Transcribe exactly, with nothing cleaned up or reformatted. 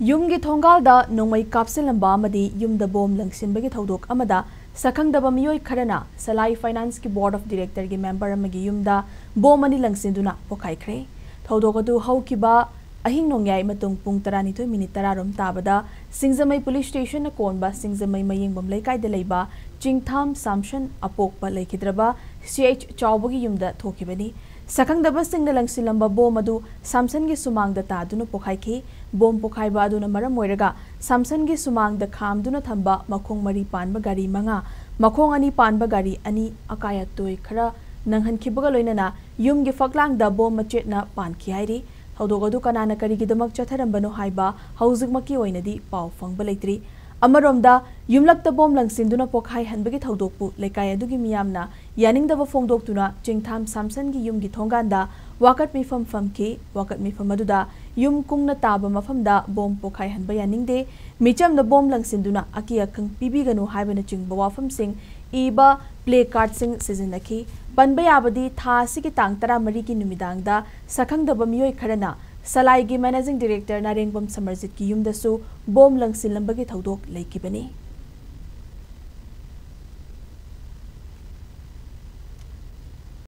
ꯌꯨꯝꯒꯤ ꯊꯣꯡꯒꯥꯜꯗ ꯅꯣꯡꯃꯩ ꯀꯥꯞꯁꯤꯜꯂꯝꯕ ꯑꯃꯗꯤ ꯌꯨꯝꯗ ꯕꯣꯝ ꯂꯪꯁꯤꯟꯕꯒꯤ ꯊꯧꯗꯣꯛ ꯑꯃꯗ ꯁꯛꯈꯪꯗꯕ ꯃꯤꯑꯣꯏ ꯈꯔꯅ ꯁꯂꯥꯏ ꯐꯥꯏꯅꯥꯟꯁꯀꯤ ꯕꯣꯔꯗ ꯑꯣꯐ ꯗꯤꯔꯦꯛꯇꯔꯒꯤ ꯃꯦꯝꯕꯔ ꯑꯃꯒꯤ ꯌꯨꯝꯗ ꯕꯣꯝ ꯑꯅꯤ ꯂꯪꯁꯤꯟꯗꯨꯅ ꯄꯣꯈꯥꯏꯈ꯭ꯔꯦ꯫ ꯊꯧꯗꯣꯛ ꯑꯗꯨ ꯍꯧꯈꯤꯕ ꯑꯍꯤꯡ ꯅꯣꯡꯌꯥꯏ ꯃꯇꯨꯡ ꯄꯨꯡ ꯇꯔꯥꯅꯤꯊꯣꯏ ꯃꯤꯅꯤꯠ ꯇꯔꯥ ꯔꯣꯝ ꯇꯥꯕꯗ ꯁꯤꯡꯖꯃꯩ ꯄꯨꯂꯤꯁ ꯁ꯭ꯇꯦꯁꯟꯅ ꯀꯣꯟꯕ ꯁꯤꯡꯖꯃꯩ ꯃꯌꯦꯡꯕꯝ ꯂꯩꯀꯥꯏꯗ ꯂꯩꯕ ꯆꯤꯡꯊꯥꯝ ꯁꯥꯝꯁꯟ ꯑꯄꯣꯛꯄ ꯂꯩꯈꯤꯗ꯭ꯔꯕ ꯁꯤ ꯑꯩꯆ ꯆꯥꯎꯕꯒꯤ ꯌꯨꯝꯗ ꯊꯣꯛꯈꯤꯕꯅꯤ꯫ ꯁꯛꯈꯪꯗꯕꯁꯤꯡꯅ ꯂꯪꯁꯤꯜꯂꯝꯕ ꯕꯣꯝ ꯑꯗꯨ ꯁꯥꯝꯁꯟꯒꯤ ꯁꯨꯃꯥꯡꯗ ꯇꯥꯗꯨꯅ ꯄꯣꯈꯥꯏꯈꯤ꯫ ꯕꯣꯝ ꯄꯣꯈꯥꯏꯕ ꯑꯗꯨꯅ ꯃꯔꯝ ꯑꯣꯏꯔꯒ ꯁꯥꯝꯁꯟꯒꯤ ꯁꯨꯃꯥꯡꯗ ꯈꯥꯝꯗꯨꯅ ꯊꯝꯕ ꯃꯈꯣꯡ ꯃꯔꯤ ꯄꯥꯟꯕ ꯒꯥꯔꯤ ꯃꯉꯥ, ꯃꯈꯣꯡ ꯑꯅꯤ ꯄꯥꯟꯕ ꯒꯥꯔꯤ ꯑꯅꯤ ꯑꯀꯥꯏ ꯑꯇꯣꯏ ꯈꯔ ꯅꯪꯍꯟꯈꯤꯕꯒ ꯂꯣꯏꯅꯅ ꯌꯨꯝꯒꯤ ꯐꯛꯂꯥꯡꯗ ꯕꯣꯝ ꯃꯆꯦꯠꯅ ꯄꯥꯟꯈꯤ ꯍꯥꯏꯔꯤ꯫ ꯊꯧꯗꯣꯛ ꯑꯗꯨ ꯀꯅꯥꯅ ꯀꯔꯤꯒꯤꯗꯃꯛ ꯆꯠꯊꯔꯝꯕꯅꯣ ꯍꯥꯏꯕ ꯍꯧꯖꯤꯛꯃꯛꯀꯤ ꯑꯣꯏꯅꯗꯤ ꯄꯥꯎ ꯐꯪꯕ ꯂꯩꯇ꯭ꯔꯤ꯫ ꯑꯃꯔꯣꯝꯗ, ꯌꯨꯝꯂꯛꯇ ꯕꯣꯝ ꯂꯪꯁꯤꯟꯗꯨꯅ ꯄꯣꯈꯥꯏꯍꯟꯕꯒꯤ ꯊꯧꯗꯣꯛꯄꯨ ꯂꯩꯀꯥꯏ ꯑꯗꯨꯒꯤ ꯃꯤꯌꯥꯝꯅ ꯌꯥꯅꯤꯡꯗꯕ ꯐꯣꯡꯗꯣꯛꯇꯨꯅ ꯆꯤꯡꯊꯥꯝ ꯁꯥꯝꯁꯟꯒꯤ ꯌꯨꯝꯒꯤ ꯊꯣꯡꯒꯥꯟꯗ ꯋꯥꯀꯠ ꯃꯤꯐꯝ ꯐꯝꯈꯤ꯫ ꯋꯥꯀꯠ ꯃꯤꯐꯝ ꯑꯗꯨꯗ ꯌꯨꯝ ꯀꯨꯡꯅ ꯇꯥꯕ ꯃꯐꯝꯗ ꯕꯣꯝ ꯄꯣꯈꯥꯏꯍꯟꯕ ꯌꯥꯅꯤꯡꯗꯦ, ꯃꯤꯆꯝꯗ ꯕꯣꯝ ꯂꯪꯁꯤꯟꯗꯨꯅ ꯑꯀꯤ ꯑꯈꯪ ꯄꯤꯕꯤꯒꯅꯨ ꯍꯥꯏꯕꯅꯆꯤꯡꯕ ꯋꯥꯐꯝꯁꯤꯡ ꯏꯕ ꯄ꯭ꯂꯦ ꯀꯥꯔꯗꯁꯤꯡ ꯁꯤꯖꯤꯟꯅꯈꯤ꯫ ꯄꯟꯕ ꯌꯥꯕꯗꯤ, ꯊꯥ ꯑꯁꯤꯒꯤ ꯇꯥꯡ ꯇꯔꯥꯃꯔꯤꯒꯤ ꯅꯨꯃꯤꯗꯥꯡꯗ ꯁꯛꯈꯪꯗꯕ ꯃꯤꯑꯣꯏ ꯈꯔꯅ ꯁꯂꯥꯏꯒꯤ ꯃꯦꯅꯦꯖꯤꯡ ꯗꯤꯔꯦꯛꯇꯔ ꯅꯥꯔꯦꯡꯕꯝ ꯁꯃꯔꯖꯤꯠꯀꯤ ꯌꯨꯝꯗꯁꯨ ꯕꯣꯝ ꯂꯪꯁꯤꯜꯂꯝꯕꯒꯤ ꯊꯧꯗꯣꯛ ꯂꯩꯈꯤꯕꯅꯤ꯫